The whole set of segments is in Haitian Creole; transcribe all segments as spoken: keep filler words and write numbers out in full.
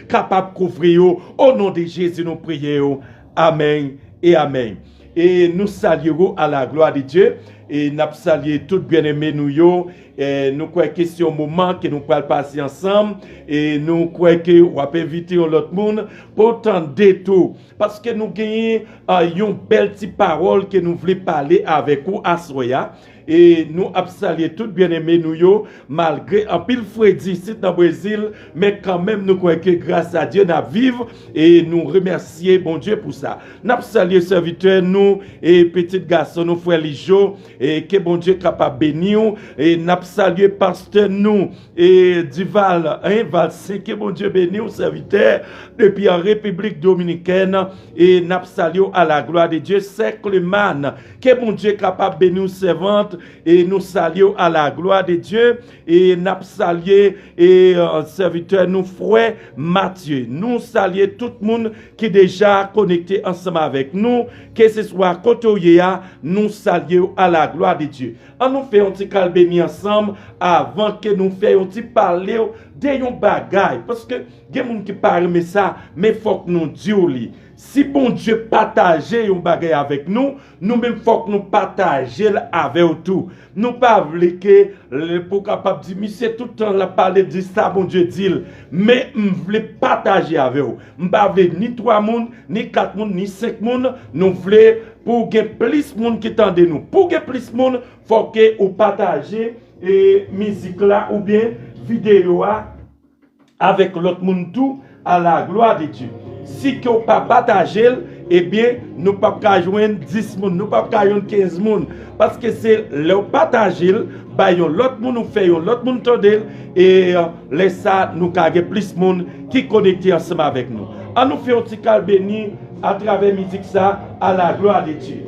kapab kouvri yo. O non de Jezi, nou priye yo. Amèn e amèn. E nou salye ou à la gloire de Dieu. E n ap salye tout byeneme nou yo. E nou kwè ke se yon moman ke nou pral pase ansanm. E nou kwè ke w ap envite yon lòt moun pou tande tou. Paske nou genyen, ah, yon bèl ti pawòl ke nou vle pale avèk ou aswè a. E nou ap salye tout byeneme nou yo, malgre anpil fredi isit nan Brezil, men kanmenm nou kwè ke gras a Dye n ap viv, e nou remèsye Bondye pou sa. N ap salye sèvitè nou, e pitit gason nou, frè Lijo, e ke Bondye kapab beni w, e n ap salye pastè nou, e Dival, en, Valsin, ke Bondye beni w, sèvitè, depi an Repiblik Dominikèn, e n ap salye w à la gloire de Dieu, sè Clemane, ke Bondye kapab beni w, sèvant, e nou salye w à la gloire de Dieu, e n ap salye, e, euh, sèvitè nou, frè Mathieu. Nou salye tout moun ki deja konekte ansanm avèk nou, keseswa kote w ye a, nou salye w à la gloire de Dieu. An nou fè yon ti kal beni ansanm avan ke nou fè yon ti pale w de yon bagay. Paske gen moun ki pa renmen sa, men fòk nou di w li. Si Bondye pataje yon bagay avèk nou, nou menm fòk nou pataje l avè w tou. Nou pa vle ke, lè, pou w kapab di, "Misye tout tan l ap pale di sa Bondye di l." Men m vle pataje avè w. M pa vle ni twa moun, ni kat moun, ni senk moun. Nou vle pou gen plis moun ki tande nou. Pou gen plis moun, fò ke ou pataje, e, mizik la oubyen videyo a avèk lòt moun tou, à la gloire de Dieu. Si ke w pa pataje l, ebyen, nou p ap ka jwenn dis moun, nou p ap ka jwenn kenz moun. Paske se lè w pataje l, bay yon lòt moun, ou fè yon lòt moun tande l, e, euh, lè sa, nou ka gen plis moun ki konekte ansanm avèk nou. An nou fè yon ti kal beni atravè mizik sa, à la gloire de Dieu.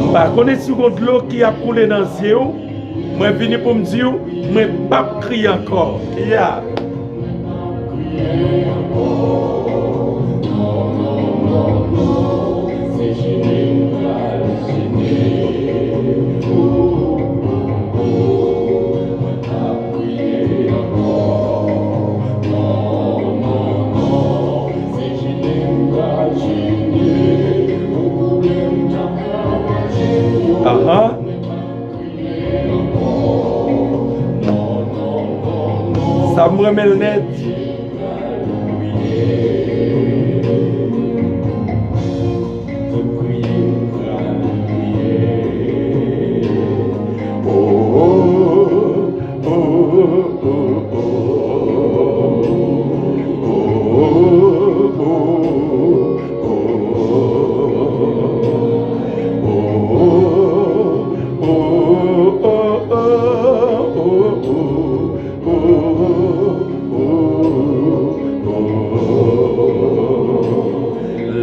M pa konnen si w gon dlo ki ap koule nan zye w. Mwen vini pou m di w, mwen p ap kriye ankò. Yeah. Ahan. Sa m renmen l nèt.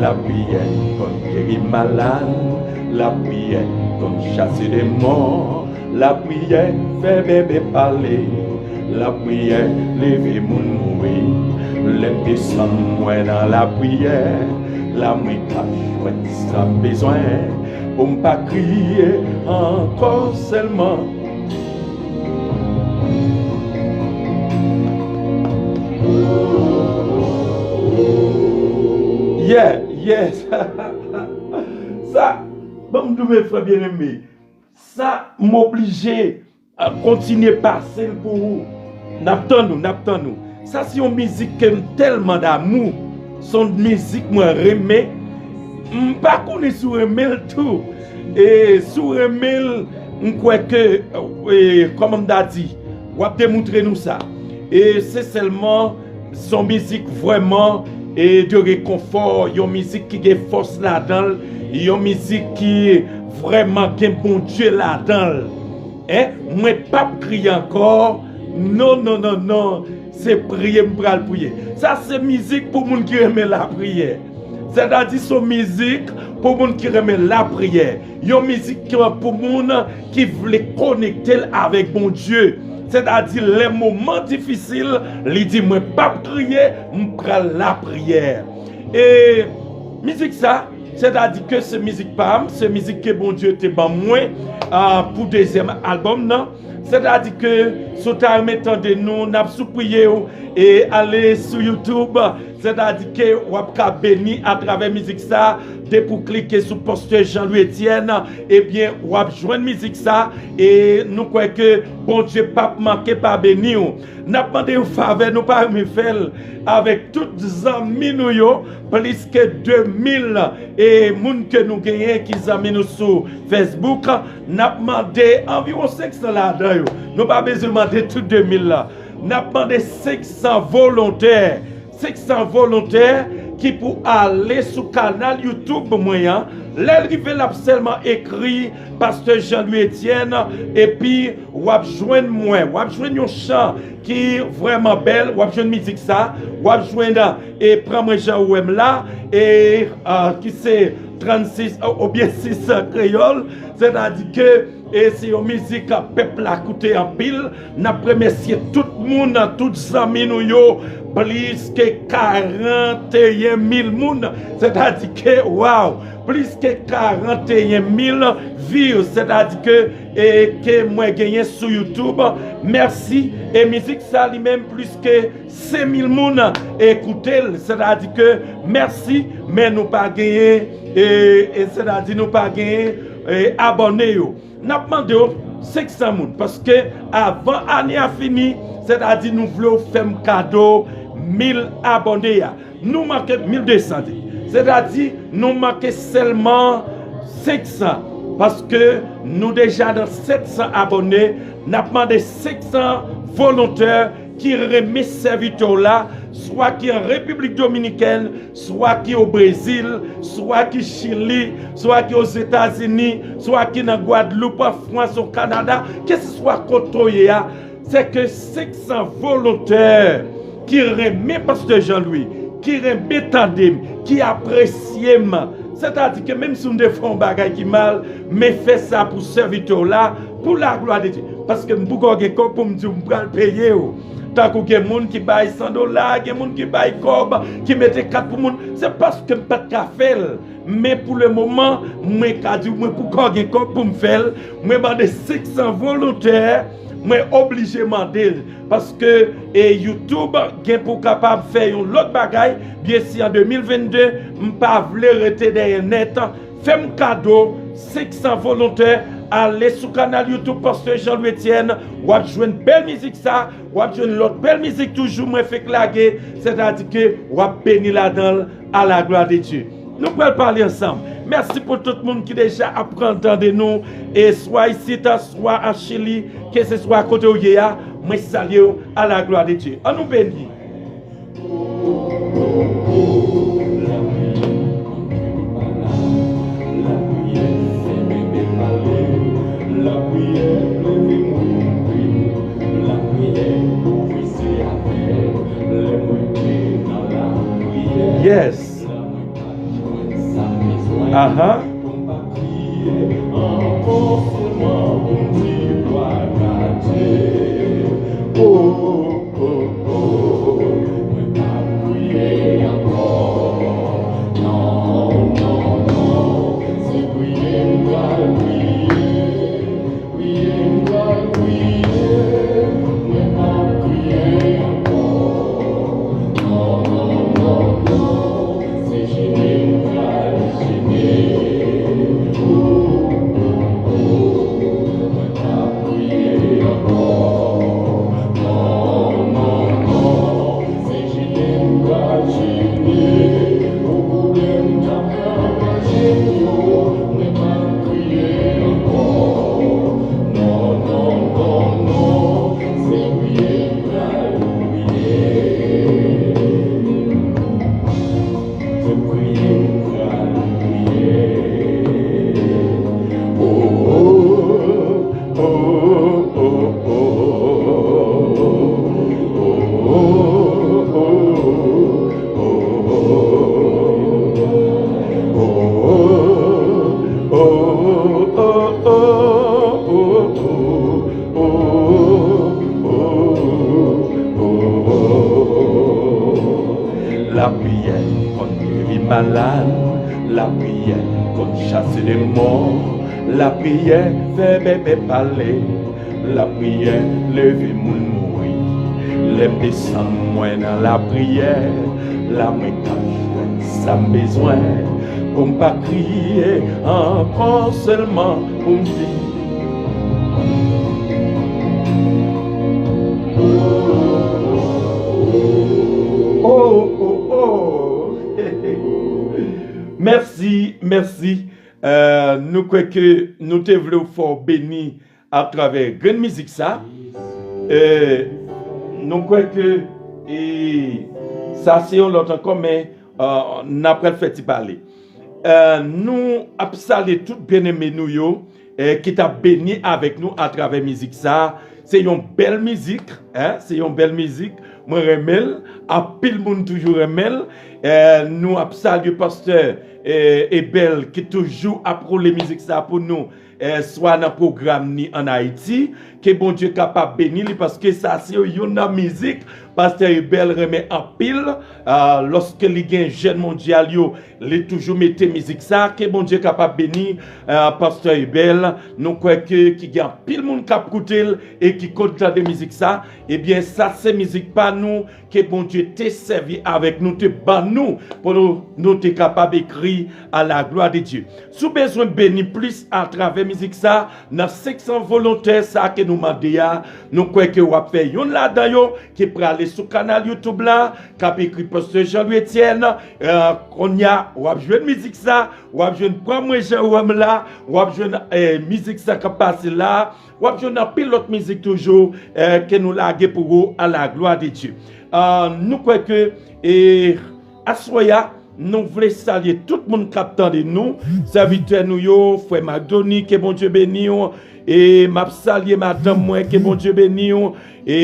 Lapriyè konn geri malad, lapriyè konn chase demon, lapriyè fè bebe pale, lapriyè leve moun mouri. Lè m desann mwen nan lapriyè, la mwen ka jwenn sa m bezwen, pou m pa kriye ankò sèlman. Yeah, yes. Sa, ban m di w, frè byeneme, sa, m oblije, ah, kontinye pase l pou ou. N ap tann ou, n ap tann ou. Sa se yon mizik ke m tèlman damou. Se yon mizik mwen renmen. M pa konnen si w renmen l tou. E si w renmen l, m kwè ke, e, kòman m ta di, w ap demontre nou sa. E se sèlman, se yon mizik vrèman, e, de rekonfò, yon mizik ki gen fòs ladan l, yon mizik ki vrèman gen Bondye ladan l. En, mwen p ap kriye ankò. Non, non, non, non. Se priye m pral priye. Sa se mizik pou moun ki renmen lapriyè. Sètadi se yon mizik pou moun ki renmen lapriyè. Yon mizik ki pou moun ki vle konekte l avèk Bondye. Sètadi lè moman difisil, li di, "Mwen p ap kriye, m pral lapriyè." E mizik sa, Sètadi ke se mizik pa m, se mizik ke Bondye te ban mwen, ah, pou dezyèm albòm nan. Sètadi ke si w ta renmen tande nou, n ap sipriye w e ale sou YouTube. Sètadi ke w ap ka beni atravè mizik sa. Depi w klike sou Pastè Jean Louis Etienne, ebyen, w ap jwenn mizik sa. E nou kwè ke Bondye p ap manke pa beni w. N ap mande yon favè, nou pa renmen fè l avèk tout zanmi nou yo, plis ke de mil e moun ke nou genyen ki zanmi nou sou Facebook. N ap mande anviwon senk san ladan yo. Nou pa bezwen mande tout de mil la. N ap mande senk san volontè, senk san volontè ki pou ale sou kanal YouTube mwen an. Lè l rive, l ap sèlman ekri Pastè Jean Louis Etienne, epi w ap jwenn mwen, w ap jwenn yon chan ki vrèman bèl, w ap jwenn mizik sa, w ap jwenn, e, Pran mwen jan ou wè m la, e, ah, ki se trannsis, ou, oubyen sis kreyòl, sètadi ke, e, se yon mizik pèp la koute anpil. N ap remèsye tout moun, tout zanmi nou yo, plis ke karanteyen mil moun, sètadi ke, waw, plis ke karanteyen mil views, sètadi ke, e, ke mwen genyen sou YouTube. Mèsi. E mizik sa li menm plis ke senk mil moun, e, koute l, sètadi ke mèsi, men nou pa genyen, e, e, sètadi nou pa genyen, e, abòne yo. N ap mande w senk san moun, paske avan ane a fini, sètadi nou vle w fè m kado mil abòne a. Nou manke mil de san, sètadi nou manke sèlman senk san, paske nou deja nan sèt san abòne. N ap mande senk san volontè ki renmen sèvitè w la, swa ki an Repiblik Dominikèn, swa ki o Brezil, swa ki Chili, swa ki Ozetazini, swa ki nan Gwadloup, an Frans, o Kanada, keseswa kote w ye a, se ke senk san volontè ki renmen Pastè Jean Louis, ki renmen tande m, ki apresye m. Sètadi ke menm si m te fè yon bagay ki mal, men fè sa pou sèvitè w la, pou laglwa de Dye. Paske m poko gen kòb pou m di w m pral peye w. Tankou gen moun ki bay san dola, gen moun ki bay kòb, ki mete kat pou moun. Se paske m pa t ka fè l. Men pou le moman, mwen ka di w, mwen poko gen kòb pou m fè l. Mwen mande senk san volontè, mwen oblije mande l. Paske, e, YouTube gen pou kapab fè yon lòt bagay. Byensi, an de mil vennde, m pa vle rete dèyè nèt. Fè m kado senk san volontè, ale sou kanal YouTube Pastè Jean Louis Etienne, w ap jwenn bèl mizik sa, w ap jwenn lòt bèl mizik toujou mwen fèk lage, sètadi ke w ap beni ladan l, à la gloire de Dieu. Nou pral pale ansanm. Mèsi pou tout moun ki deja ap pran tan de nou, e swa isit, swa an Chili, keseswa kote w ye a, mwen salye w, à la gloire de Dieu. An nou beni. Yes. Aha. Lapriyè konn geri malad. Lapriyè konn chase demon, lapriyè fè bèbè pale, lapriyè leve moun mouri. Lè m desann mwen nan lapriyè, la mwen ka jwenn sa m bezwen, pou m pa kriye ankò, sèlman pou m di. Oh, oh, oh. Mèsi, mèsi. Euh, nou kwè ke nou te vle w fè w beni atravè grenn mizik sa. Euh, nou kwè ke, e, sa se yon lòt ankò, men, euh, n ap pral fè ti pale. Euh, nou ap salye tout byeneme nou yo, eh, ki t ap beni avèk nou atravè mizik sa. Se yon bèl mizik, en, se yon bèl mizik. Mwen renmen l. Anpil moun toujou renmen l. Eh, nou ap salye pastè, eh, Ebel ki toujou ap woule mizik sa pou nou, eh, swa nan pwogram ni ann Ayiti. Ke Bondye kapab beni li, paske sa se youn nan mizik pastè Ebel renmen anpil. Ah, lòske li gen jèn mondyal yo, li toujou mete mizik sa. Ke Bondye kapab beni, eh, pastè Ebel. Nou kwè ke ki gen anpil moun k ap koute l e ki konn tande mizik sa. Ebyen, sa se mizik pa nou ke Bondye te sèvi avèk nou, te ban nou pou nou, nou te kapab ekri à la gloire de Dieu. Si w bezwen beni plis atravè mizik sa, nan senk san volontè sa ke nou mande a, nou kwè ke w ap fè yonn ladan yo ki prale sou kanal YouTube la, k ap ekri pastè Jean Louis Etienne. Eh, kounye a, w ap jwenn mizik sa, w ap jwenn Pran Mwen Jan Wè M La, w ap jwenn, eh, mizik sa k ap pase la, w ap jwenn anpil lòt mizik toujou, eh, ke nou lage pou ou, à la gloire de Dieu. Ah, nou kwè ke, eh, aswè a, nou vle salye tout moun k ap tande nou, sèvitè nou yo, frè Macdony, ke Bondye beni w. E m ap salye madanm mwen, ke Bondye beni w. E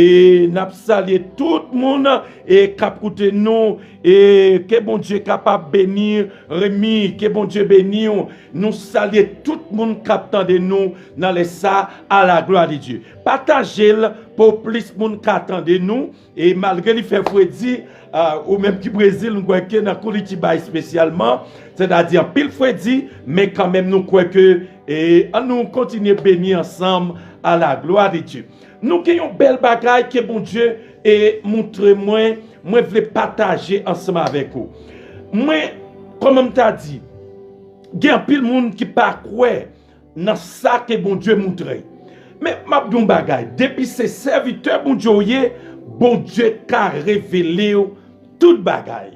n ap salye tout moun, e k ap koute nou. E ke Bondye kapab beni Remy, ke Bondye beni w. Nou salye tout moun k ap tande nou nan lè sa, à la gloire de Dieu. Pataje l pou plis moun ka tande nou. E malgre li fè fredi, ah, ou menm ki Brezil, m kwè ke nan Curitiba espesyalman, sètadi anpil fredi, men kanmenm nou kwè ke, e, ann nou kontinye beni ansanm, à la gloire de Dieu. Nou gen yon bèl bagay ke Bondye, e, moutre mwen, mwen vle pataje ansanm avèk ou. Mwen, kòman m ta di, gen anpil moun ki pa kwè nan sa ke Bondye moutre. Men, m ap di w yon bagay, depi se sèvitè Bondye w ye, Bondye ka revele w tout bagay.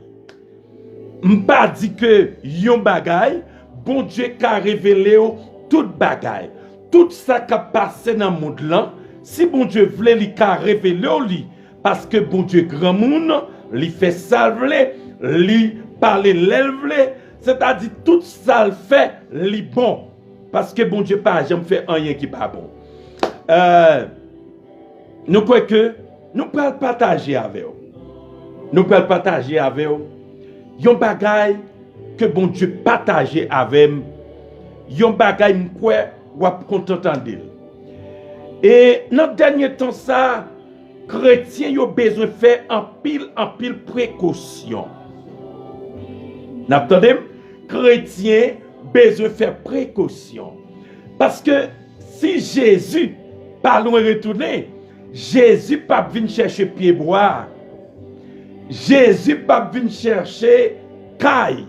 M pa di ke yon bagay, Bondye ka revele w tout bagay. Tout sa k ap pase nan mond lan, si Bondye vle, li ka revele w li, paske Bondye granmoun, li fè sa l vle, li pale lè l vle, sètadi tout sa l fè, li bon. Paske Bondye pa janm fè anyen ki pa bon. Eh, nou kwè ke nou pral pataje avè w. Nou pral pataje avè w yon bagay ke Bondye pataje avè m. Yon bagay m kwè w ap kontan tande l. E nan dènye tan sa, kretyen yo bezwen fè anpil, anpil prekosyon. N ap tande m? Kretyen bezwen fè prekosyon. Paske si Jezi pa lwen retounen, Jezi p ap vin chèche pyebwa. Jezi p ap vin chèche kay.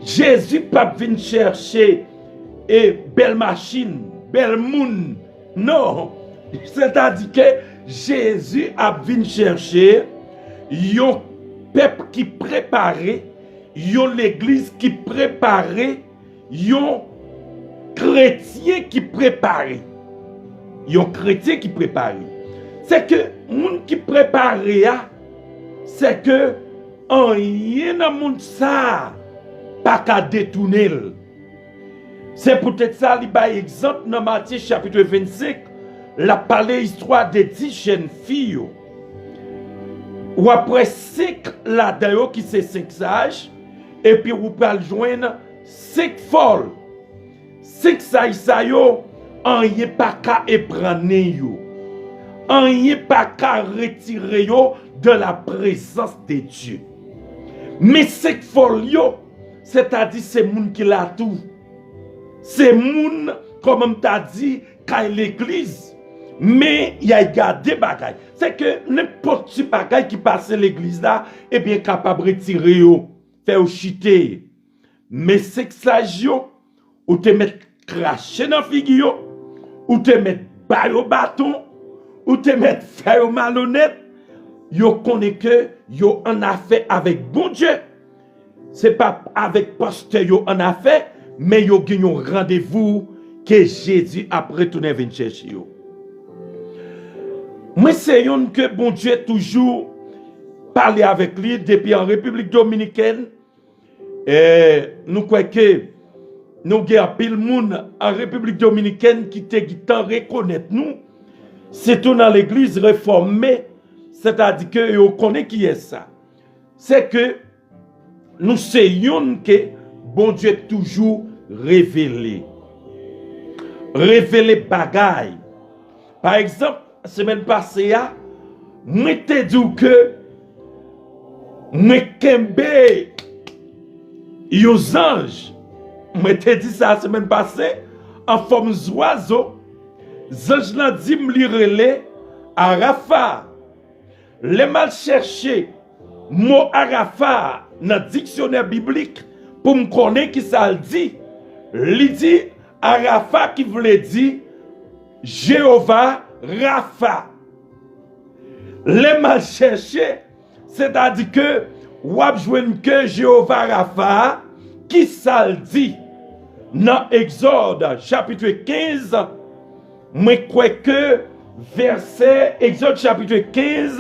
Jezi p ap vin chèche, e, bèl machin, bèl moun. Non. Sètadi ke Jezi ap vin chèche yon pèp ki prepare, yon legliz ki prepare, yon kretyen ki prepare. Yon kretyen ki prepare. Se ke moun ki prepare a, se ke anyen nan mond sa a pa ka detounen l. Se poutèt sa li bay egzanp nan Matye chapit vennsenk, l ap pale istwa de dis jèn fi yo. W ap wè senk ladan yo ki se senk saj, epi ou pral jwenn senk fòl. Senk saj sa yo, anyen pa ka ebrannen yo. Anyen pa ka retire yo de la présence de Dieu. Men senk fòl yo, sètadi se moun ki la tou. Se moun, kòman m ta di, kay legliz, men y ay gade bagay. Se ke nenpòt ti bagay ki pase legliz la, ebyen, kapab retire yo, fè yo chite. Men senk saj yo, ou te mèt krache nan figi yo, ou te mèt ba yo baton, ou te mèt fè yo malonèt, yo konnen ke yo annafè avèk Bondye. Se pa avèk pastè yo annafè, men yo gen yon randevou ke Jezi ap retounen vin chèche yo. Mwen se yonn ke Bondye toujou pale avèk li depi an Repiblik Dominikèn. E nou kwè ke nou gen anpil moun an Repiblik Dominikèn ki te gentan rekonèt nou, sitou nan legliz refòme, sètadi ke yo konnen kiyès sa. Se ke nou se yonn ke Bondye toujou revele. Revele bagay. Pa egzanp, semèn pase a, mwen te di w ke mwen kenbe yon zanj. Mwen te di sa semèn pase, an fòm zwazo. Zanj lan di m li rele Arafa. Lè m al chèche mo Arafa a nan diksyonè biblik pou m konnen ki sa l di, li di Arafa ki vle di Jewova Rafa. Lè m al chèche, sètadi ke w ap jwenn ke Jewova Rafa a, ki sa l di nan Egzòd chapit kenz, mwen kwè ke vèsè, Egzòd chapit kenz,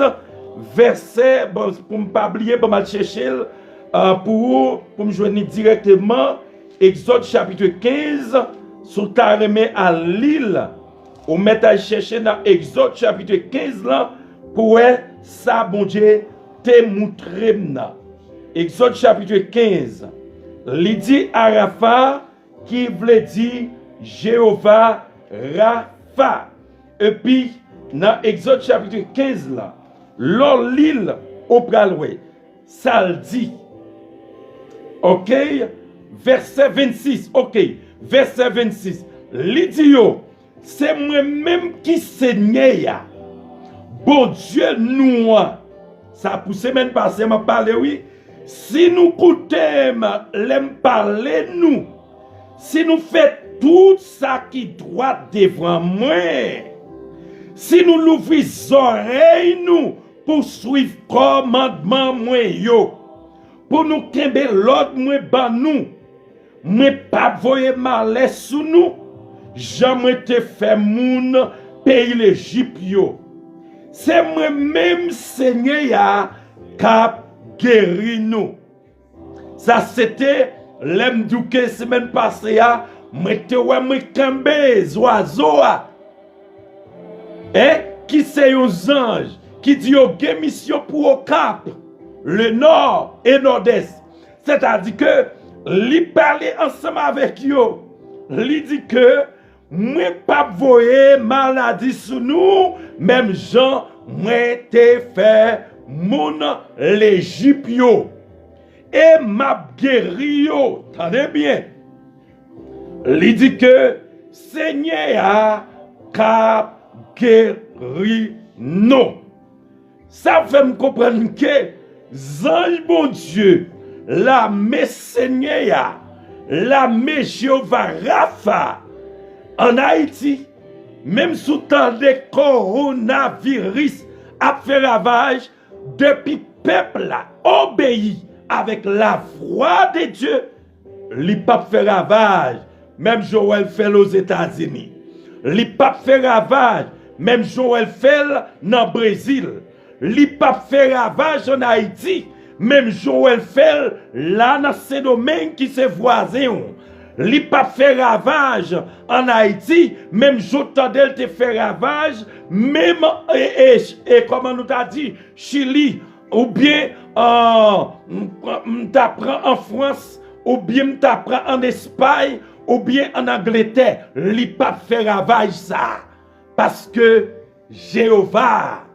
vèsè, bon, pou m pa bliye, ban m al chèche l, ah, pou ou, pou m jwenn li dirèkteman. Egzòd chapit kenz, si w ta renmen al li l, ou mèt al chèche nan Egzòd chapit kenz lan pou wè sa Bondye te moutre m nan. Egzòd chapit kenz, li di Arafa, ki vle di Jewova Rafa. Epi, nan Egzòd chapit kenz lan, lè w li l, ou pral wè sa l di. Oke? Vèsè vennsis, oke. Vèsè vennsis, li di yo, se mwen menm ki Senyè a, Bondye nou an. Sa pou semèn pase m ap pale, wi. Si nou koute m lè m pale nou, si nou fè tout sa ki dwat devan mwen, si nou louvri zòrèy nou pou swiv kòmandman mwen yo, pou nou kenbe lòd mwen ban nou, mwen p ap voye malè sou nou, jan mwen te fè moun peyi Lejip yo. Se mwen menm Senyè a k ap geri nou. Sa se te lè m di w ke semèn pase a, mwen te wè mwen kenbe zwazo a, en, ki se yon zanj, ki di yo gen misyon pou Okap, Lenò e Nòdès. Sètadi ke li pale ansanm avèk yo. Li di ke mwen p ap voye maladi sou nou, menm jan mwen te fè moun Lejip yo. E m ap geri yo. Tande byen. Li di ke Senyè a k ap geri nou. Sa fè m konprann ke zanj Bondye, lame Senyè a, lame Jewova Rafa, ann Ayiti, menm si w tande kowonaviris ap fè ravaj, depi pèp la obeyi avèk lavwa de Dye, li p ap fè ravaj menm jan w wè l fè l Ozetazini. Li p ap fè ravaj menm jan w wè l fè l nan Brezil. Li p ap fè ravaj ann Ayiti menm jan w wè l fè l la nan Sendomeng ki se vwazen w. Li p ap fè ravaj ann Ayiti menm jan w tande l te fè ravaj, menm, e, e, e kòman nou ta di, Chili, oubyen, ah, m, m ta pran an Frans, oubyen m ta pran ann Espay, oubyen ann Angletè, li p ap fè ravaj sa a. Paske Jewova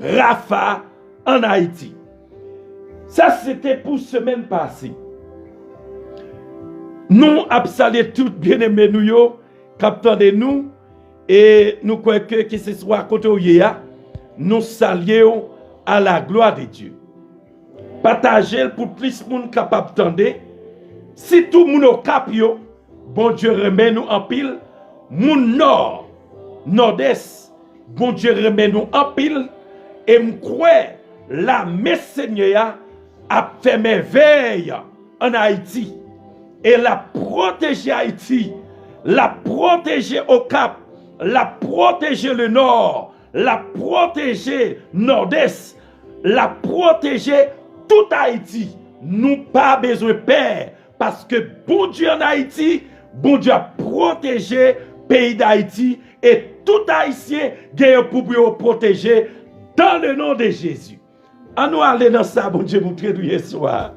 Rafa ann Ayiti. Sa se te pou semèn pase. Nou ap salye tout byeneme nou yo k ap tande nou, e nou kwè ke keseswa kote w ye a, nou salye w à la gloire de Dieu. Pataje l pou plis moun kapab tande, sitou moun Okap yo. Bondye renmen nou anpil. Moun Nò, Nòdès, Bondye renmen nou anpil. E m kwè lame Senyè a ap fè mèvèy ann Ayiti. E l ap pwoteje Ayiti. L ap pwoteje Okap. L ap pwoteje Lenò. L ap pwoteje Nòdès. L ap pwoteje tout Ayiti. Nou pa bezwen pè, paske Bondye ann Ayiti, Bondye ap pwoteje peyi Dayiti, e tout Ayisyen genyen pou yo pwoteje dans le nom de Jésus. Ann nou ale nan sa Bondye moutre nou yè swa.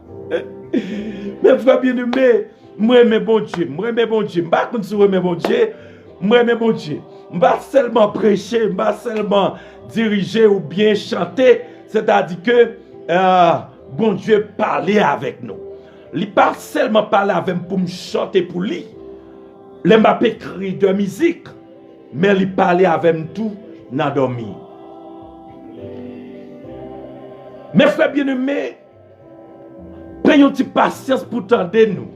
Men frè byeneme, m renmen Bondye, m renmen Bondye. M pa konn si w renmen Bondye, m renmen Bondye. M pa sèlman preche, m pa sèlman dirije oubyen chante, sètadi ke, euh, Bondye pale avèk nou. Li pa sèlman pale avè m pou m chante pou li. Lè m ap ekri de mizik, men li pale avè m tou nan dòmi. Men frè byeneme, pran yon ti pasyans pou tande nou.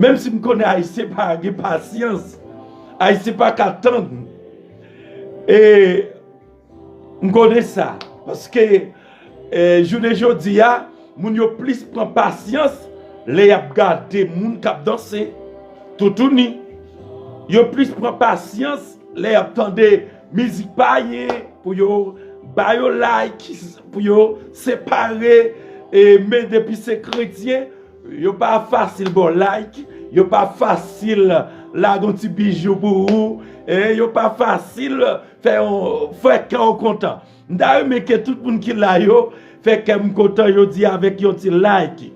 Menm si m konnen Ayisyen pa gen pasyans, Ayisyen pa ka tann. E m konnen sa, paske, e, jounen jodi a, moun yo plis pran pasyans lè y ap gade moun k ap danse, toutouni. Yo plis pran pasyans lè y ap tande mizik payen, pou yo ba yo like, pou yo separe, e, men depi se kretyen, yo pa fasil ba w like, yo pa fasil lage yon ti bijou pou ou, e, yo pa fasil fè yon, fè kè w kontan. M ta renmen ke tout moun ki la yo fè kè m kontan jodi avèk yon ti like.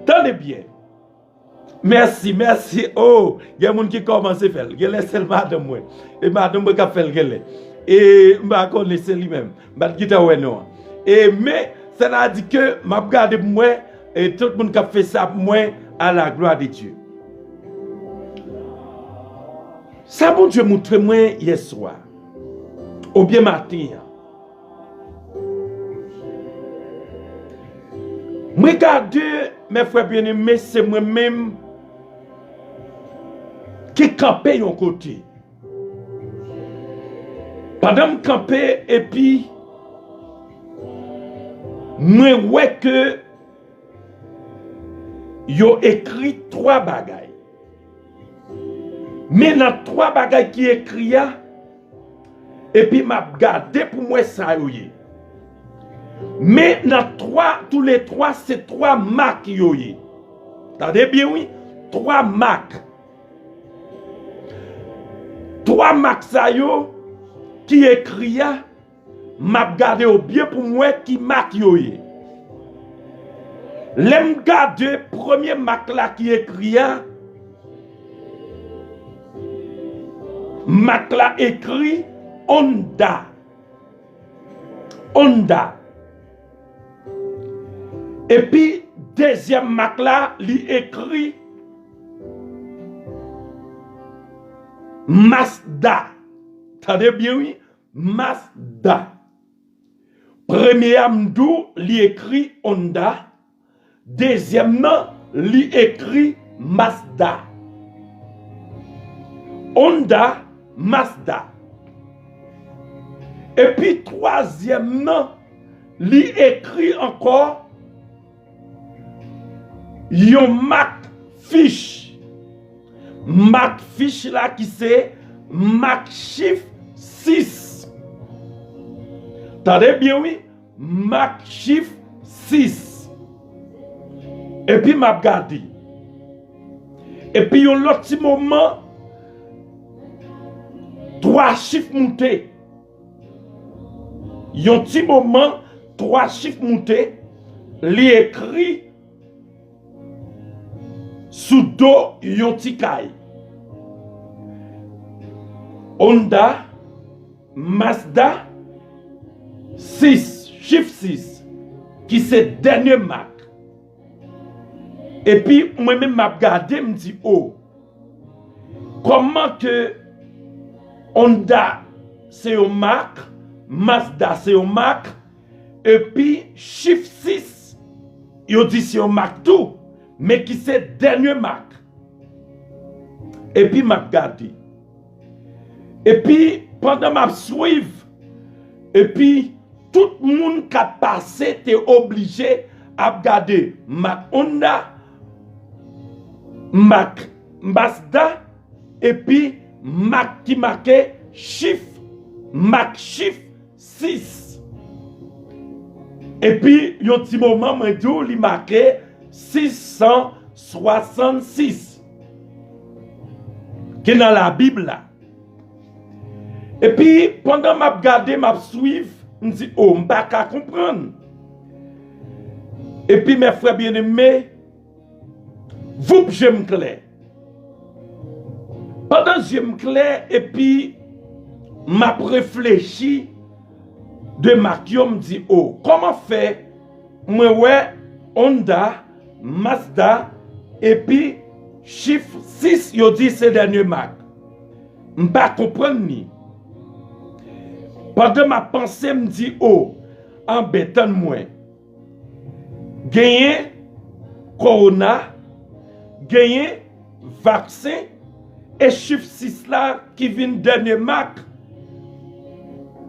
Tande byen. Mèsi, mèsi. Oh, gen moun ki kòmanse fè l. Genlè se l madanm mwen. E madanm mwen k ap fè l genlè. E m pa konnen se li menm. M pa t gentan wè non an. E men, sètadi ke m ap gade pou m wè, e tout moun k ap fè sa pou mwen, à la gloire de Dieu. Sa Bondye moutre mwen yè swa, oubyen maten an. Mwen gade, mè frè byeneme, se mwen menm ki kanpe yon kote. Pandan m kanpe, epi mwen wè ke yo ekri twa bagay. Men nan twa bagay ki ekri a, epi m ap gade pou m wè sa yo ye. Men nan twa, toulètwa, se twa mak yo ye. Tande byen, wi, twa mak. Twa mak sa yo ki ekri a, m ap gade yo byen pou m wè ki mak yo ye. Lè m gade premye mak la ki ekri a, mak la ekri Honda. Honda. Epi dezyèm mak la, li ekri Mazda. Tande byen, wi. Mazda. Premye a, m di w, li ekri Honda. Dezyèm nan, li ekri Mazda. Honda, Mazda. Epi twazyèm nan, li ekri ankò yon mak fich. Mak fich la ki se mak chif sis. Tande byen, wi. Mak chif sis. Epi m ap gade. Epi yon lòt ti moman, twa chif moute. Yon ti moman, twa chif moute, li ekri sou do yon ti kay. Honda, Mazda, sis, chif sis, ki se dènye mak. Epi mwen menm m ap gade, m di, o, kòman ke Honda se yon mak, Mazda se yon mak, epi chif sis, yo di se yon mak tou, men ki se dènye mak. Epi m ap gade. Epi pandan m ap swiv, epi tout moun k ap pase te oblije ap gade mak Honda, mak Mazda, epi mak ki make chif, mak chif sis. Epi yon ti moman, mwen di w li make sis san swasannsis ki nan Labib la. Epi pandan m ap gade, m ap swiv, m di, o, m pa ka konprann. Epi, mè frè byeneme, voup, je m klè. Pandan je m klè, epi m ap reflechi de mak yo, m di, o, kòman fè mwen wè Honda, Mazda, epi chif sis, yo di se dènye mak. M pa konprann li. Pandan m ap panse, m di, o, anben, tann mwen. Genyen kowona, genyen vaksen, e chif sis la ki vin dènye mak,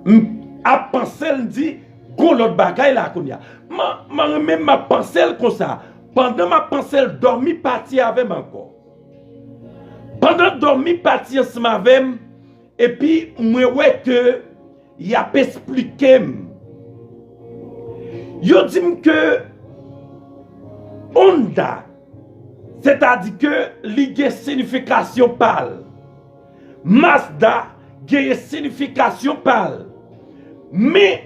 m ap panse l, m di, gon lòt bagay la kounye a. M, m renmen m ap panse l konsa. Pandan m ap panse l, dòmi pati avè m ankò. Pandan dòmi pati ansanm avè m, epi mwen wè ke y ap esplike m. Yo di m ke Honda, sètadi ke li gen siyifikasyon pa l. Mazda genyen siyifikasyon pa l. Men,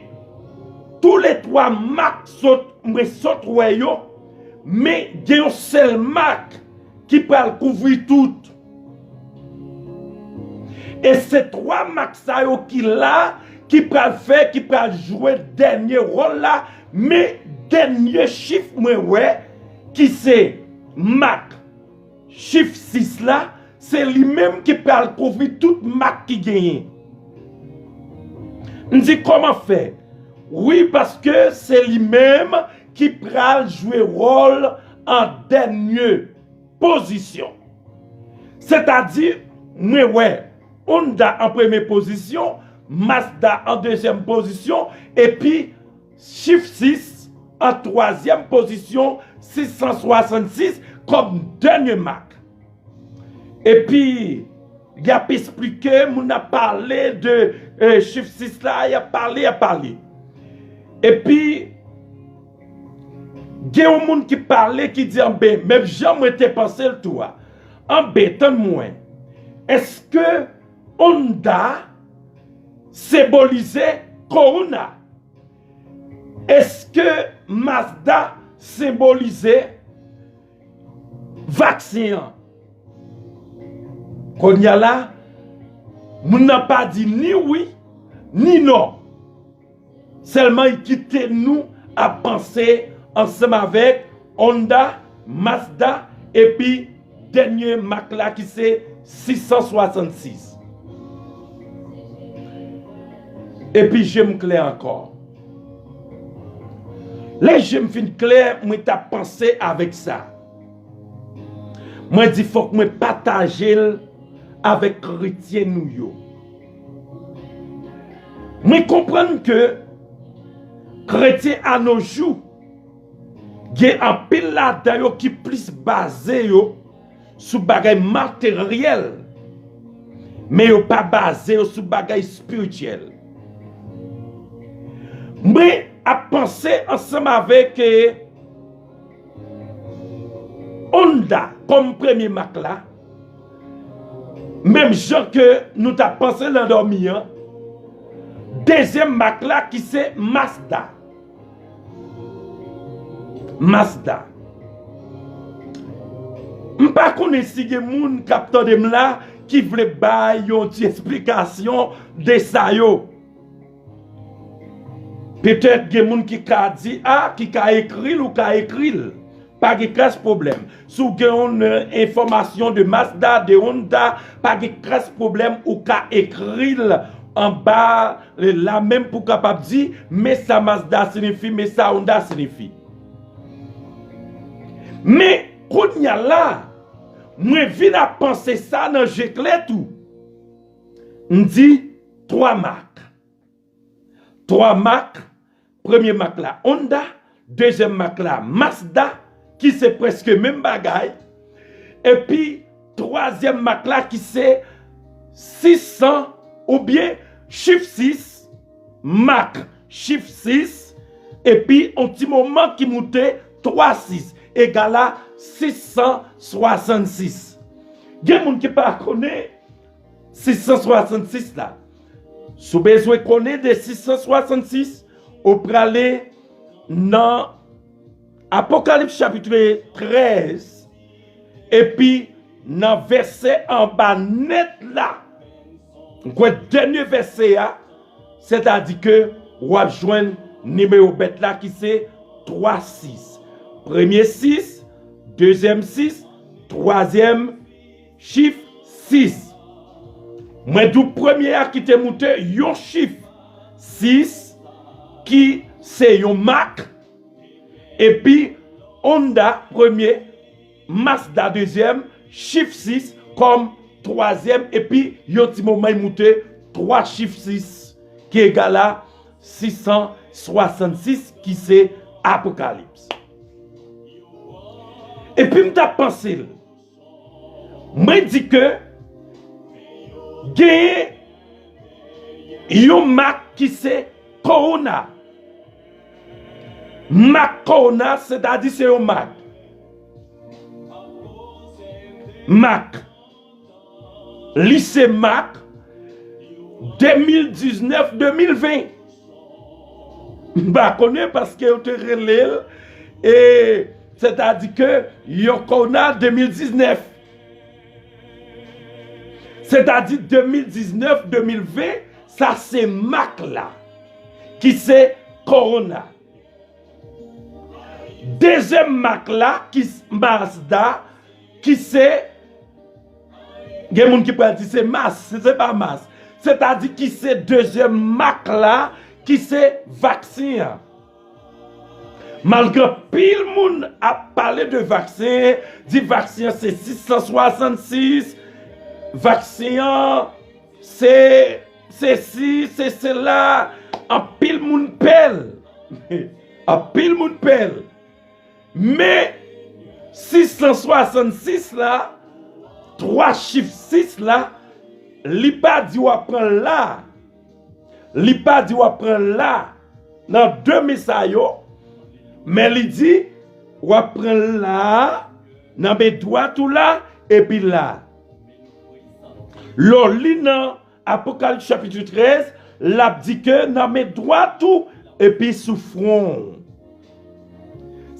toulètwa mak sot, mwen sot wè yo, men gen yon sèl mak ki pral kouvri tout. E se twa mak sa yo ki la, ki pral fè, ki pral jwe dènye wòl la, men dènye chif mwen wè, ki se mak chif sis la, se li menm ki pral kouvri tout mak ki genyen. M di, kòman fè? Wi, paske se li menm ki pral jwe wòl an dènye pozisyon. Sètadi, mwen wè Honda an premye pozisyon, Mazda an dezyèm pozisyon, epi chif sis an twazyèm pozisyon, sis san swasannsis, kòm dènye mak. Epi, y ap esplike, moun ap pale de, eh, chif sis la, y ap pale, y ap pale. Epi, gen yon moun ki pale, ki di, anben, menm jan mwen te panse l tou a. Anben, tann mwen. Èske Honda senbolize kowona? Èske Mazda senbolize vaksen an? Kounye a la, moun nan pa di ni wi, ni non. Sèlman, li kite nou ap panse ansanm avèk Honda, Mazda, epi dènye mak la ki se sis san swasannsis. Epi je m klè ankò. Lè je m fin klè, mwen t ap panse avèk sa. Mwen di, fòk mwen pataje l avèk kretyen nou yo. Mwen konprann ke kretyen a no jou, gen anpil ladan yo ki plis baze yo sou bagay materyèl, men yo pa baze yo sou bagay espirityèl. Mwen ap panse ansanm avèk, eh, Honda kòm premye mak la, menm jan ke nou t ap panse nan dòmi an, dezyèm mak la ki se Mazda. Mazda. M pa konnen si gen moun k ap tande m la ki vle bay yon ti esplikasyon de sa yo. Petèt gen moun ki ka di, a, ki ka ekri l, ou ka ekri l. Pa gen kras pwoblèm. Si w gen yon, euh, enfòmasyon de Mazda, de Honda, pa gen kras pwoblèm, ou ka ekri l anba, euh, la menm pou w kapab di, men sa Mazda siyifi, men sa Honda siyifi. Men, kounye a la, mwen vin ap panse sa nan je klè tou. M di, twa mak. Twa mak, premye mak la Honda, dezyèm mak la Mazda, ki se prèske menm bagay, epi twazyèm mak la ki se sis san oubyen chif sis, mak chif sis, epi yon ti moman ki moute twa sis, egal a sis san swasannsis. Gen moun ki pa konnen sis san swasannsis la. Si w bezwen konnen de sis san swasannsis, ou prale nan Apokalips chapit trèz, epi nan vèsè anba nèt la, m kwè dènye vèsè a, sètadi ke w ap jwenn nimewo bèt la ki se twa sis. Premye sis, dezyèm sis, twazyèm chif sis. Mwen di w premye a ki te moute yon chif sis ki se yon mak, epi Honda premye, Mazda dezyèm, chif sis kòm twazyèm, epi yon ti moman y moute twa chif sis ki egal a sis san swasannsis ki se Apokalips. Epi m t ap panse l, mwen di ke gen yon mak ki se kowona. Mak kowona, sètadi se yon mak. Mak. Li se mak de mil diznèf, de mil ven. M pa konnen paske yo te rele l, e, sètadi ke yon kowona de mil diznèf. Sètadi de mil diznèf, de mil ven, sa se mak la, ki se kowona. Dezyèm mak la, ki s-, Mazda, ki se, gen moun ki pral di se mas, se, se pa mas. Sètadi ki se dezyèm mak la, ki se vaksen an. Malgre anpil moun ap pale de vaksen, di vaksen an se sis san swasannsis, vaksen an se sesi, se sela, anpil moun pè l. Anpil moun pè l. Men sis san swasannsis la, twa chif sis la, li pa di w ap pran l la. Li pa di w ap pran l la nan de men sa yo, men li di w ap pran l la, nan men dwat ou la, epi la. Lè w li nan Apokalips chapit trèz, l ap di ke nan men dwat ou epi sou fwon w.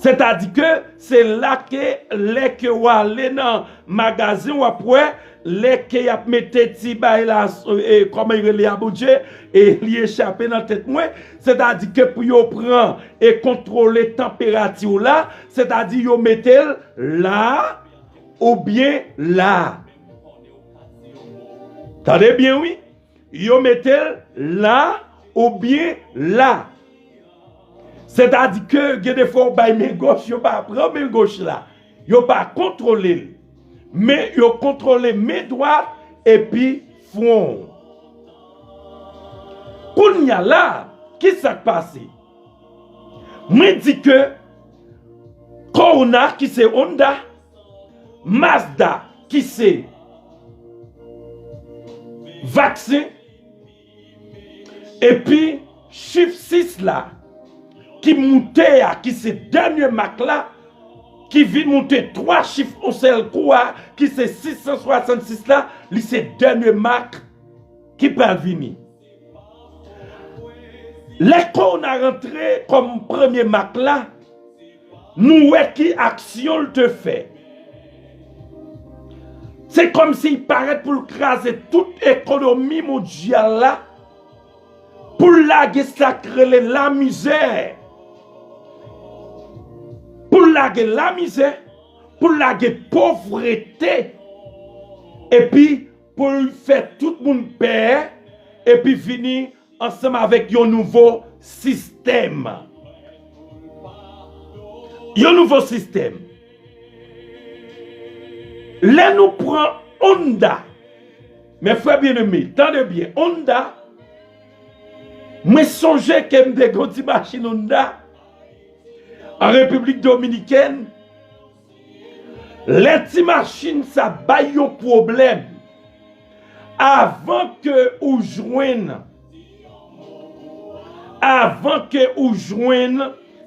Sètadi ke se la ke lè ke w ale nan magazen, w ap wè, lè ke y ap mete ti bay la, e, kòman y rele a, Bondye, e li echape nan tèt mwen, sètadi ke pou yo pran e kontwole tanperati w la, sètadi yo mete l la oubyen la. Tande byen, wi. Yo mete l la oubyen la. Sètadi ke gen de fwa w bay men gòch, yo pa pran men gòch la. Yo pa kontwole l. Men yo kontwole men dwat epi fwon w. Kounye a la, ki sa k pase? Mwen di ke Corona ki se Honda, Mazda ki se vaksen, epi chif sis la ki moute a, ki se dènye mak la, ki vin moute twa chif yon sèl kou a, ki se sis san swasannsis la, li se dènye mak ki pral vini. Lè Corona rantre kòm premye mak la, nou wè ki aksyon l te fè. Se kòmsi l parèt pou l kraze tout ekonomi mondyal la, pou l lage sa k rele lamizè. Pou l lage lamizè, pou l lage povrete, epi pou l fè tout moun pè, epi vini ansanm avèk yon nouvo sistèm. Yon nouvo sistèm. Lè nou pran Honda, men frè byeneme, tande byen, Honda, mwen sonje ke m te gen yon ti machin Honda an Repiblik Dominikèn. Lè ti machin sa bay yon pwoblèm, avan ke ou jwenn, avan ke ou jwenn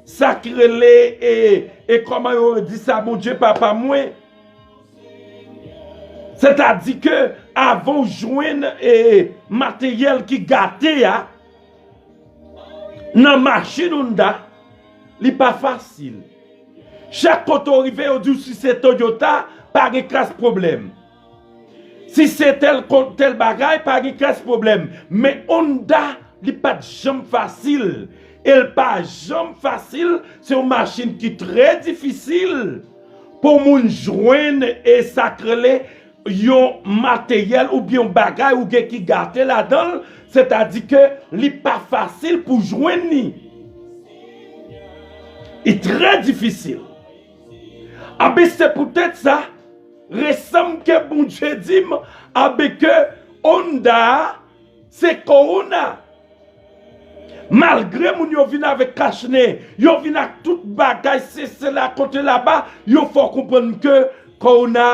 sa k rele, e, e kòman yo di sa, Bondye papa mwen? Sètadi ke avan w jwenn, e, materyèl ki gate a, nan machin Honda, li pa fasil. Chak kote w rive, yo di w si se Toyota, pa gen kras pwoblèm. Si se tèl ko-, tèl bagay, pa gen kras pwoblèm. Men Honda, li pa t janm fasil. E l pa janm fasil, se yon machin ki trè difisil pou moun jwenn e sa k rele yon materyèl oubyen yon bagay ou gen ki gate ladan l, sètadi ke li pa fasil pou jwenn li. Li trè difisil. Anben, se poutèt sa, resanm ke Bondye di m, anben, ke Honda a, se Corona. Malgre moun yo vin avèk kachnen, yo vin ak tout bagay, se, se la, kote laba, yo fè w konprann ke Corona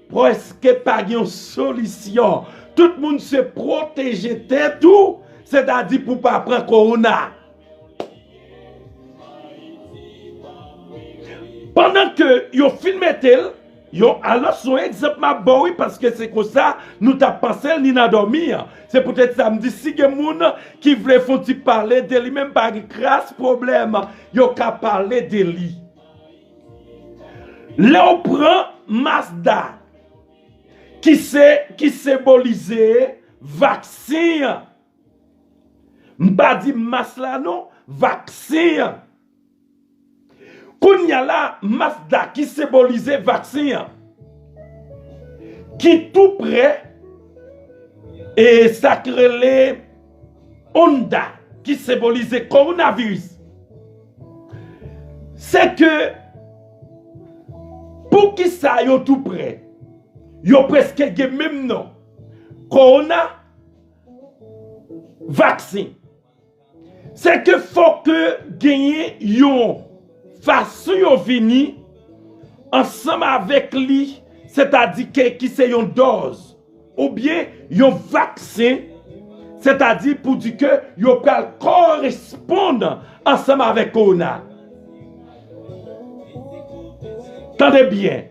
prèske pa gen yon solisyon. Tout moun se pwoteje tèt ou, sètadi pou pa pran Corona. Pandan ke yo fin mete l, yo, alò, se yon egzanp m ap ba w, wi, paske se konsa nou t ap panse l ni nan dòmi an. Se poutèt sa m di, si gen moun ki vle fè yon ti pale de li menm, pa gen kras pwoblèm, yo ka pale de li. Lè w pran Mazda, ki se, ki senbolize vaksen an, m pa di mas la non, vaksen an. Kounye a la, Mazda ki senbolize vaksen an, ki tou prè, e sa k rele Honda, ki senbolize kowonaviris. Se ke, poukisa yo tou prè? Yo prèske gen menm non. Kowona, vaksen. Se ke fòk genyen yon fason yo vini ansanm avèk li, sètadi ke ki se yon dòz oubyen yon vaksen, sètadi pou di ke yo pral koresponn ansanm avèk kowona. Tande byen,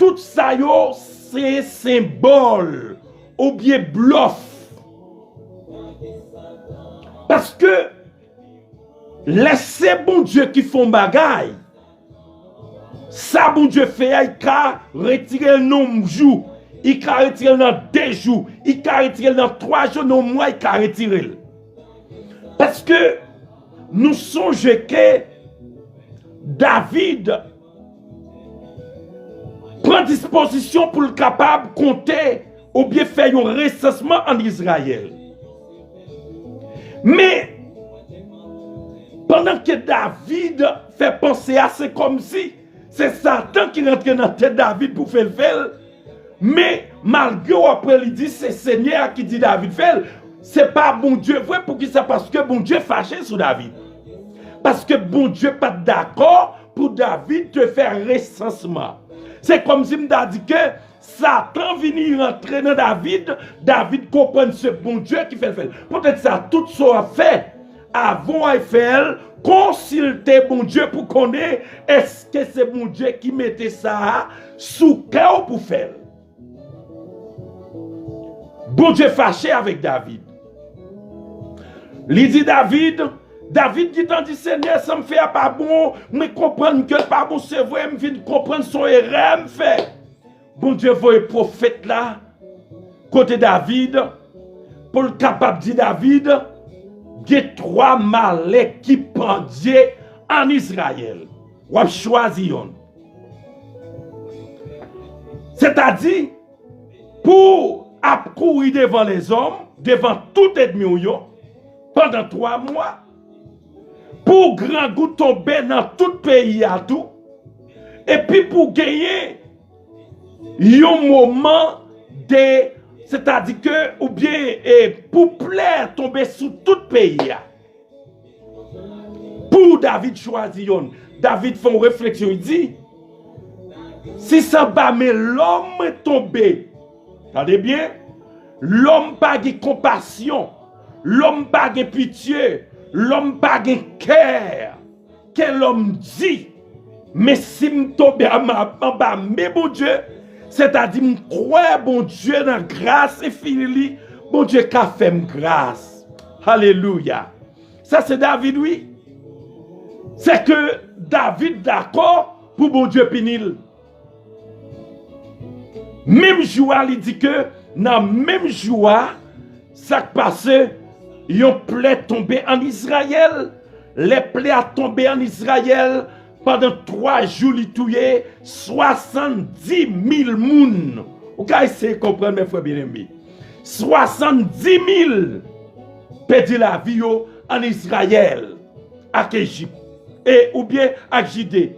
tout sa yo se senbòl oubyen blòf. Paske lè se Bondye ki fè yon bagay, sa Bondye fè a, li ka retire l nan yon jou, li ka retire l nan de jou, li ka retire l nan twa jou, nan yon mwa, li ka retire l. Paske nou sonje ke David pran dispozisyon pou l kapab konte oubyen fè yon resansman ann Izrayèl. Men, pandan ke David fè panse a, se kòmsi se Satan ki rantre nan tèt David pou fè l fè l. Men, malgre w ap wè li di se Senyè a ki di David fè l, se pa Bondye vre. Poukisa? Paske Bondye fache sou David. Paske Bondye pa t dakò pou David te fè resansman. Se kòmsi m ta di ke Satan vini rantre nan David, David konprann se Bondye ki fè l fè l. Poutèt sa, tout sa w ap fè, avan w al fè l, konsilte Bondye pou konnen èske se Bondye ki mete sa a sou kè w pou fè l. Bondye fache avèk David. Li di David, David gentan di, Senyè, sa m fè a pa bon, mwen konprann ke l pa bon, se vre, m vin konprann se yon erè m fè. Bondye voye pwofèt la kote David, pou l kapab di David, gen twa malè ki pandye ann Izrayèl. W ap chwazi yonn. Sètadi, pou w ap kouri devan lèzòm, devan tout ènmi w yo, pandan twa mwa, pou grangou tonbe nan tout peyi a tou, epi pou genyen yon moman de, sètadi ke, oubyen, e, pou plè tonbe sou tout peyi a. Pou David chwazi yonn, David fè yon refleksyon, li di, si se anba men lòm mwen tonbe, tande byen, lòm pa gen konpasyon, lòm pa gen pitye, lòm pa gen kè, kè lòm di, men si m tonbe anba, anba men Bondye, sètadi m kwè Bondye nan gras enfini li, Bondye ka fè m gras. Alelouya. Sa se David, wi. Se ke David dakò pou Bondye pini l. Menm jou a, li di ke nan menm jou a, sa k pase, yon plè tonbe ann Izrayèl. Lè plè a tonbe ann Izrayèl, pandan twa jou, li touye swasanndimil moun. Ou ka eseye konprann, men frè byeneme. Swasanndimil pèdi lavi yo ann Izrayèl, ak Ejip, e, oubyen ak Jide.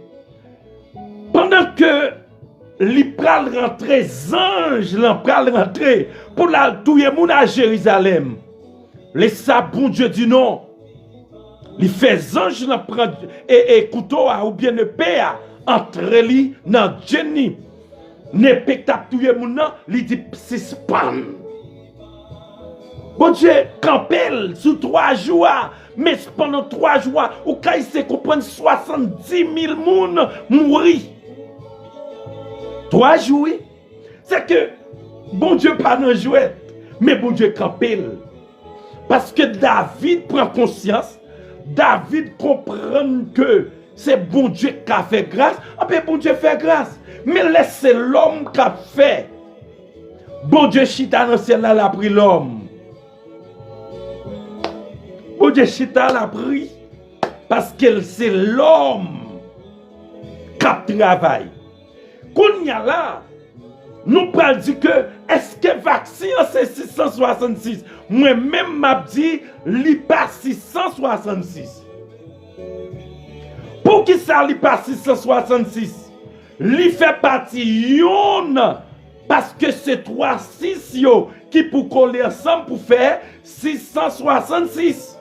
Pandan ke li pral rantre, zanj lan pral rantre pou l al touye moun a Jerizalèm. Lè sa, Bondye di non. Li fè zanj lan pran, e, e, kouto a oubyen nepe a, antre li nan djenn li. Nepe k t ap touye moun nan, li di, sispann. Bondye kanpe l sou twa jou a, men pandan twa jou a, ou ka eseye konprann, swasanndimil moun mouri. Twa jou, wi. Se ke Bondye pa nan jwèt, men Bondye kanpe l. Paske David pran konsyans, David konprann ke se Bondye k ka fè gras, anben Bondye fè gras. Men lè se lòm k ap fè, Bondye chita nan syèl la, l ap ri lòm. Bondye chita, l ap ri, paske l se lòm k ap travay. Kounye a la, nou pral di ke, èske vaksen an se sis san swasann sis? Mwen menm, m ap di, li pa sis san swasann sis. Poukisa li pa sis san swasann sis? Li fè pati yonn, paske se twa sis yo ki pou kole ansanm pou fè sis san swasann sis.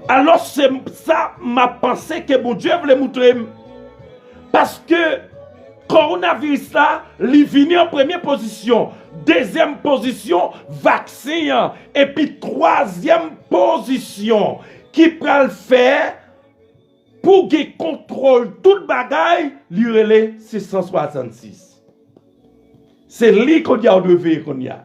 Alò, se sa m ap panse ke Bondye vle moutre m. Paske kowonaviris la, li vini an premye pozisyon, dezyèm pozisyon, vaksen an, epi twazyèm pozisyon ki pral fè pou gen kontwòl tout bagay, li rele sis san swasann sis. Se li kounye a w dwe veye kounye a.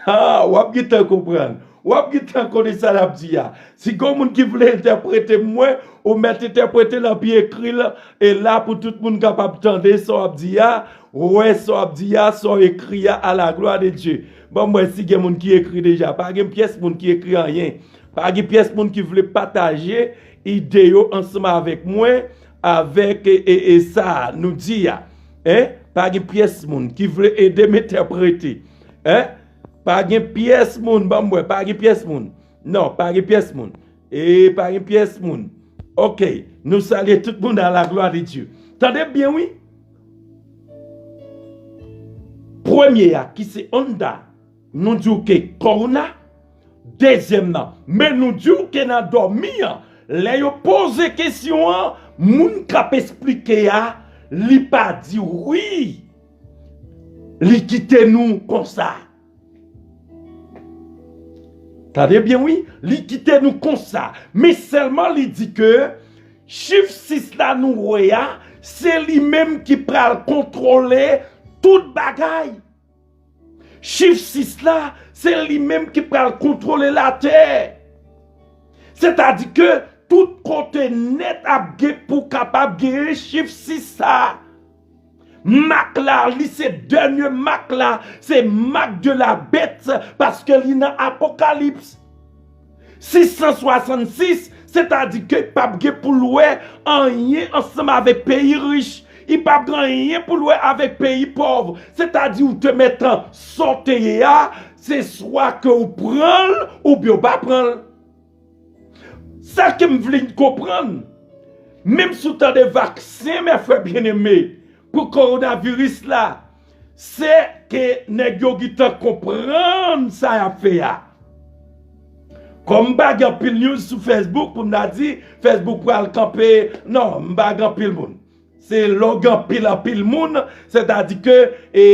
Ha, w ap gentan konprann. W ap gentan konnen sa l ap di a. Si gen moun ki vle entèprete mwen, ou mèt entèprete l anpi ekri l, e la pou tout moun kapab tande sa w ap di a, wè sa w ap di a, sa w ekri a, à la gloire de Dieu. Ban m wè si gen moun ki ekri deja. Pa gen pyès moun ki ekri anyen. Pa gen pyès moun ki vle pataje ide yo ansanm avèk mwen, avèk, e, e, e sa nou di a. Hein? Pa gen pyès moun ki vle ede m entèprete. Hein? Pa gen pyès moun, ban m wè, pa gen pyès moun. Non, pa gen pyès moun. E pa gen pyès moun. Ok, nou salye tout moun à la gloire de Dieu. Tande byen, wi. Premye a, ki se Honda, nou di w ke kowona, dezyèm nan, men nou di w ke nan dòmi an, lè yo poze kesyon an, moun k ap esplike a, li pa di wi. Li kite nou konsa. Tande byen, wi. Li kite nou konsa. Men sèlman li di ke chif sis la nou wè a, se li menm ki pral kontwole tout bagay. Chif sis la, se li menm ki pral kontwole latè. Sètadi ke tout kote nèt ap gen pou kapab genyen chif sis sa. Mak la, li se dènye mak la, se mak de la bèt, paske li nan Apokalips. Sis san swasann sis, sètadi ke p ap gen pou l wè anyen ansanm avèk peyi rich, Li p ap gen anyen pou l wè avèk peyi pòv. Sètadi ou te mèt an sa w te ye a, se swa ke w pran l oubyen w pa pran l. Sa ke m vle n konprann, menm si w tande vaksen, mè frè byeneme, pou kowonaviris la, se ke nèg yo gentan konprann sa y ap fè a. Kòm m pa gen anpil news sou Facebook pou m ta di Facebook pral kanpe, non, m pa gen anpil moun. Se lè w gen anpil, anpil moun, sètadi ke e,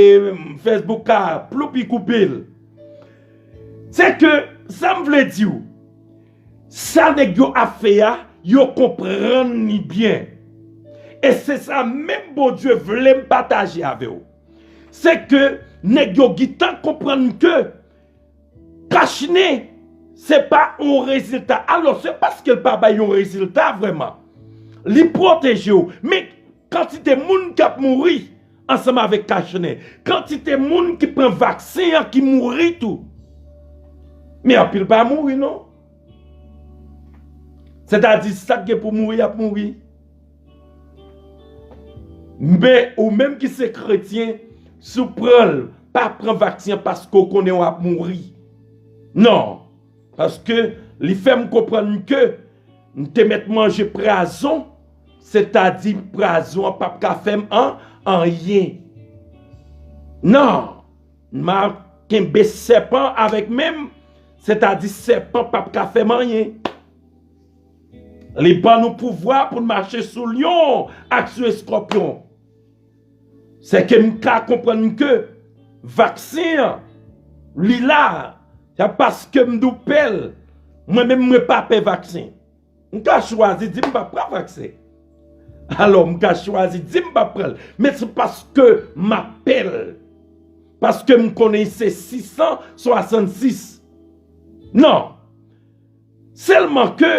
Facebook ka ploupi koupe l. Se ke, sa m vle di w, sa nèg yo ap fè a, yo konprann li byen. E se sa menm Bondye vle m pataje avè w. Se ke nèg yo gentan konprann ke kachnen, se pa yon rezilta. Alò, se paske l pa bay yon rezilta vrèman. Li pwoteje w. Men kantite moun k ap mouri ansanm avèk kachnen, kantite moun ki pran vaksen an ki mouri tou. Men anpil pa mouri, non. Sètadi, sa k gen pou mouri, ap mouri. Men ou menm ki se kretyen, si w pran l, pa pran vaksen an paske w konnen w ap mouri. Non. Paske li fè m konprann ke m te mèt manje prazon, sètadi prazon an p ap ka fè m an, anyen. Non. M a kenbe sèpan avèk men m, sètadi sèpan p ap ka fè m anyen. Li ban nou pouvwa pou n mache sou lyon ak sou eskòpyon. Se ke m ka konprann ke vaksen an, li la, se paske m di w pè l. Mwen menm, mwen pa pè vaksen. M ka chwazi di m p ap pran vaksen. Alò, m ka chwazi di m p ap pran l. Men se paske m ap pè l. Paske m konnen se sis san swasannsis. Non. Sèlman ke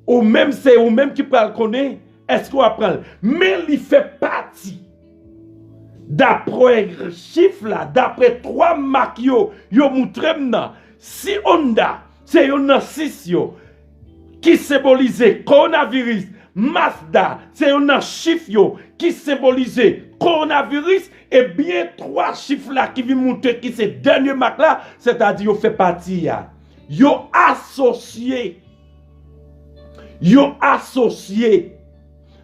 ou menm, se ou menm ki pral konnen èske w ap pran l. Men li fè pati, daprè chif la, daprè twa mak yo, yo moutre m nan, si Honda se youn nan sis yo ki senbolize kowonaviris, Mazda se youn nan chif yo ki senbolize kowonaviris, ebyen, twa chif la ki vin moutre ki se dènye mak la, sètadi yo fè pati a. Yo asosye. Yo asosye.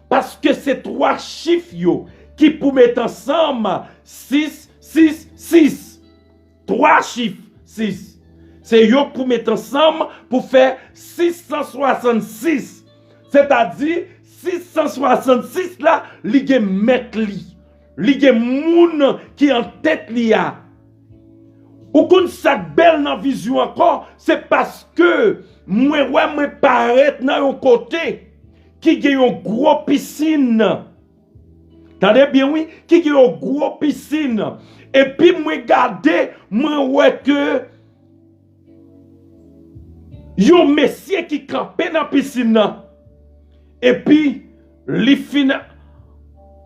Paske se twa chif yo ki pou met ansanm sis, sis, sis. Twa chif, sis. Se yo k pou met ansanm pou fè sis san swasannsis. Sètadi, sis san swasannsis la, li gen mèt li. Li gen moun ki antèt li a. Ou konn sa k bèl nan vizyon ankò? Se paske mwen wè mwen parèt nan yon kote ki gen yon gwo pisin. Tande byen, wi, ki gen yon gwo pisin. Epi mwen gade, mwen wè ke yon mesye ki kanpe nan pisin nan. Epi, li fin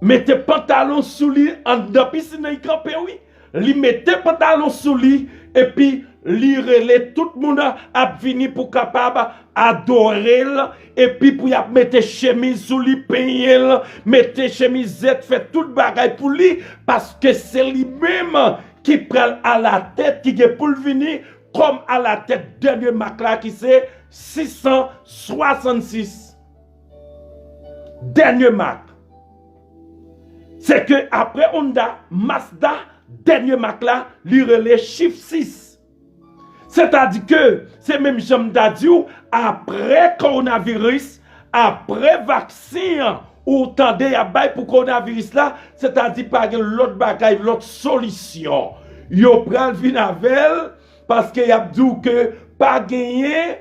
mete pantalon sou li anndan pisin nan, li kanpe, wi. Li mete pantalon sou li, epi li rele tout moun ap vini pou kapab adore l, epi pou y ap mete chemiz sou li, penyen l, mete chemizèt, fè tout bagay pou li, paske se li menm ki pral alatèt, ki gen pou l vini kòm alatèt dènye mak la, ki se sis san swasannsis. Dènye mak. Se ke apre Honda, Mazda, dènye mak la, li rele chif sis. Sètadi ke, se menm jan m ta di w, apre kowonaviris, apre vaksen an, ou tande y ap bay pou kowonaviris la, sètadi pa gen lòt bagay, lòt solisyon. Yo pral vin avè l, paske y ap di w ke pa genyen